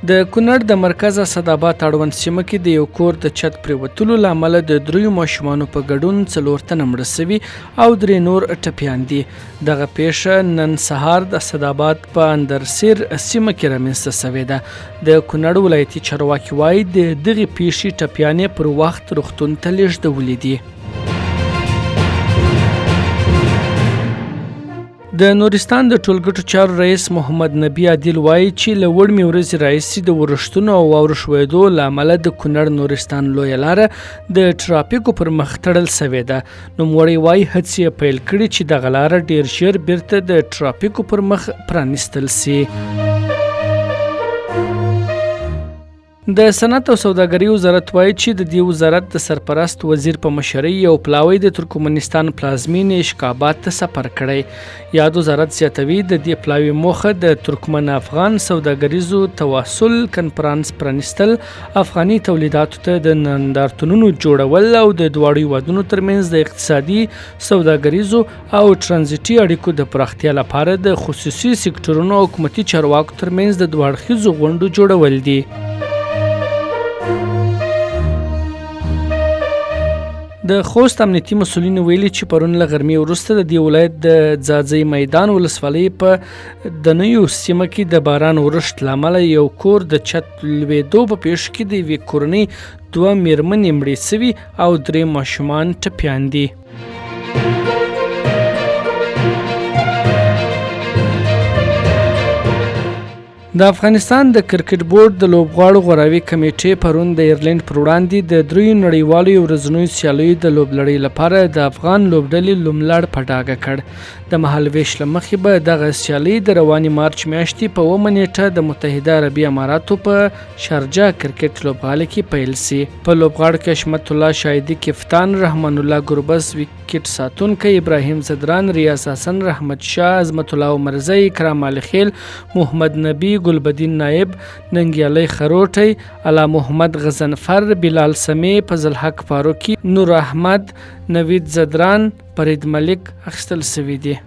د کونړ د مرکز اسداباد اړوند سیمه کې د یو کور د چت پریوتلو له امله د دریو ماشومانو په ګډون څلور تنه مړه شوي او درې نور ټپیان دي. دغه پیښه نن سهار د اسداباد په اندرسیر سیمه کې رامنځته شوې ده. د کونړ ولایتي چارواکي وايي، د دغې پیښې ټپیان یې پر وخت روغتون ته لیږدولي دي. د نورستان د ټولګټو چارو رئیس محمد نبی عادل وایي چې له وړمې ورځې راهیسې د ورښتونو او واورو ښویېدو له امله د کونړ نورستان لویه لاره د ټرافیکو پر مخ تړل شوې ده. نوموړی وایي هڅې یې پیل کړي چې دغه لاره ډیر ژر بیرته د ټرافیکو پر مخ پرانیستل شي. د صنعت او سوداګرۍ وزارت وایي چې د دې وزارت د سرپرست وزیر په مشرۍ یو پلاوی د ترکمنستان پلازمینې اشکاباد ته سفر کړی. یاد وزارت زیاتوي، د دې پلاوي موخه د ترکمن افغان سوداګریزو تواصل کنفرانس پرانیستل، افغاني تولیداتو ته د نندارتونونو جوړول او د دواړو هیوادونو ترمنځ د اقتصادي، سوداګریزو او ترانزیټي اړیکو د پراختیا لپاره د خصوصي سکتورونو او حکومتي چارواکو ترمنځ د دوه اړخیزو غونډو جوړول دي. د خوست امنیتي مسولینو ویلي چې پرون له غرمې وروسته د دې ولایت د ځاځي میدان ولسوالۍ په دنیو سیمه کې د باران ورښت له امله یو کور د چت لوېدو په پیښه کې د یوې کورنۍ دوه میرمنې مړې سوي او درې ماشومان ټپیان دي. د افغانستان د کرکټ بورډ د لوبغاړو غوراوي کمېټې پرون د ایرلند پر وړاندې د دریو نړیوالو یو ورځنیو سیالیو د لوبلړۍ لپاره د افغان لوبډلې نوملړ په ډاګه کړ. د مهالوېش له مخې به دغه سیالۍ د روانې مارچ میاشتې په اوومه نېټه د متحده عربي اماراتو په شارجه کرکټ لوبغالي کې پیل سي. په لوبغاړو کې حشمت الله شاهدي کپتان، رحمان الله ګربز وکټ ساتونکی، ابراهیم ځدران، ریاض حسن، رحمت شاه، عظمت الله عمرزی، اکرام علي خیل، محمد نبي، ګلبدین نایب، ننګیالی خروټی، علا محمد غضنفر، بلال سمیع، فضل حق فاروقي، نور احمد، نوید ځدران، فرید ملک اخیستل شوي دي.